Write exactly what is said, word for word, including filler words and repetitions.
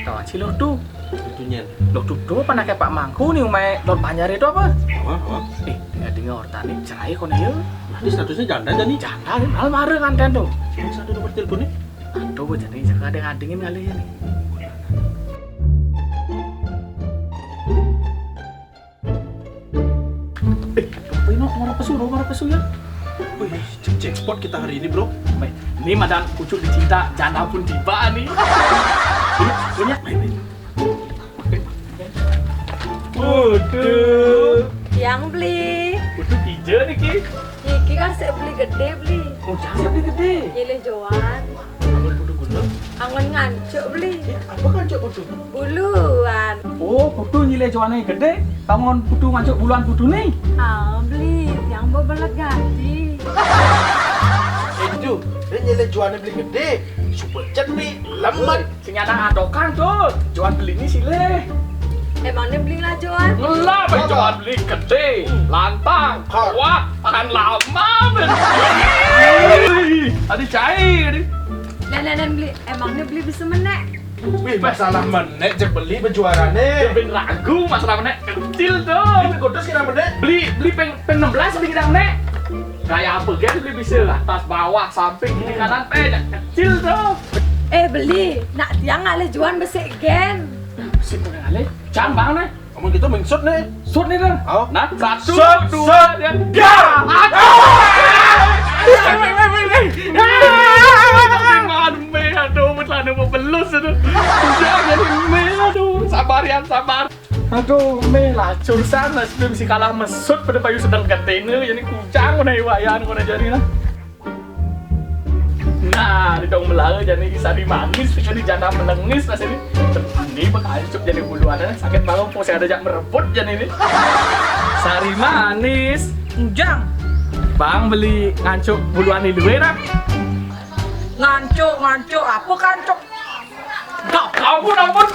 Kawan si Loh Tu. Loh Tu nyen. Loh Tu tu pernah kayak Pak Mangku nih, umai Lor Banjar itu apa? Apa? Apa? Eh, dengar-dengar orta nih cerai kono ya. Berarti statusnya janda aja nih. Janda nih, malah marah kan tuh. Yang satu nomor telepon nih. Aduh, jadi jangan ada ngadengin kali ya nih. Eh, apa ini? Marah pesu, marah pesu ya. Wih, jackpot kita hari ini, Bro. Baik, ini madan pucuk dicinta, janda pun tiba nih. Ini punya. Waduh. Yang beli. Waduh, hijau nih, Ki. Iki kan sik beli gede beli. Oh, jangan sih beli gede. Nyilih joan. Kalau kudu kudu. Angon ngancuk beli. Apa kan cok kudu? Buluan. Oh, kudu nyilih joane gede. Tangon kudu ngancuk buluan kudu nih. Ah beli. Yang mau belet ganti. Itu, dia nyilih joane beli gede. Super jet nih, lemet. Sing anak adokan tuh. Joan beli ini silih. Emangnya beli lah joan. Ngelah, baik joan beli gede, lantang, kuat, tahan lama, men. Tadi cair. Dan dan dan beli. Emangnya beli bisa menek. Wih, masalah menek cek beli bejuarane. Ben ragu masalah menek kecil tuh. Ini kudu sih menek. Beli beli peng peng enam belas beli kita menek. Kayak apa kan beli bisa atas bawah samping kiri kanan eh kecil tuh. Eh beli. Nak tiang ngalih joan besik gen. Sih kena kali. Jambang nih. Kamu gitu mengsut nih. Sut nih tuh. Oh. Nah, satu, Sut, dua, sut. dan ya. Aduh. Jangan me, aduh, betlana mau belus itu. Jangan me, aduh, sabar ya, sabar. Aduh, me lah, jurusan lah, sebelum si kalah mesut pada payu sedang gede ini, jadi kucang mana iwayan mana jadi lah. Nah, di dong melala jadi sari manis, jadi janda melengis lah sini. Ini bekancuk jadi buluannya sakit banget, posisi ada jak merebut jadi ini. Sari manis, ujang. Bang beli ngancuk buluan di luar ah. Ngancuk, ngancuk, apa kancuk? Kau, kau pun ampun